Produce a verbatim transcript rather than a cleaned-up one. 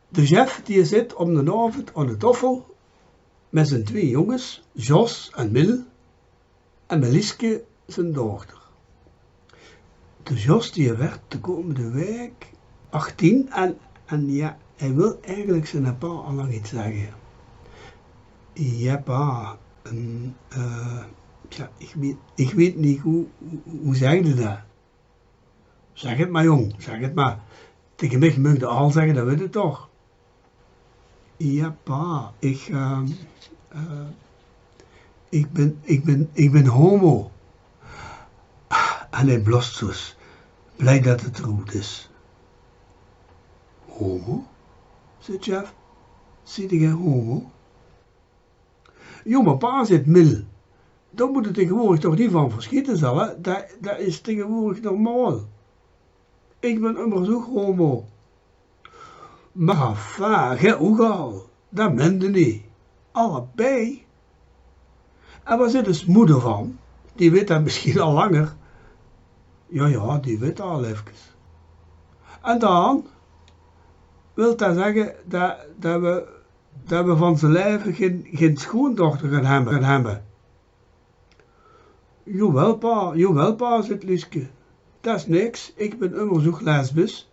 De Jeff die zit om den aovend aan de taofel met zien twee jonges, Jos en Mil, en Meliske, zien dochter. De Jos die werd de komende week achttien en, en ja, hij wil eigenlijk zijn pa al lang iets zeggen. Ja, pa, ehm, eh, tja, ik weet, ik weet niet hoe, hoe, hoe zeg je dat? Zeg het maar, jong, zeg het maar. Tegen mij mag je al zeggen, dat weet ik toch. Ja, pa, ik, ehm, eh, ik ben, ik ben, ik ben homo. En hij blust zoes, blij dat het roet is. Homo? Zit Jeff. Zit ik homo? Jong, maar pa, zit Mil. Daar moet je tegenwoordig toch niet van verschieten, zal hè? Dat, dat is tegenwoordig normaal. Ik ben immers ook homo. Maar enfin, gij ook al. Dat mende niet. Allebei. En waar zit dus moeder van? Die weet dat misschien al langer. Ja, ja, die weet al even. En dan wil dat zeggen dat, dat we, dat we van zijn leven geen, geen schoondochter gaan hebben, gaan hebben. Jawel, pa, jawel, pa, zit Lieske. Dat is niks, ik ben immers ook lesbisch.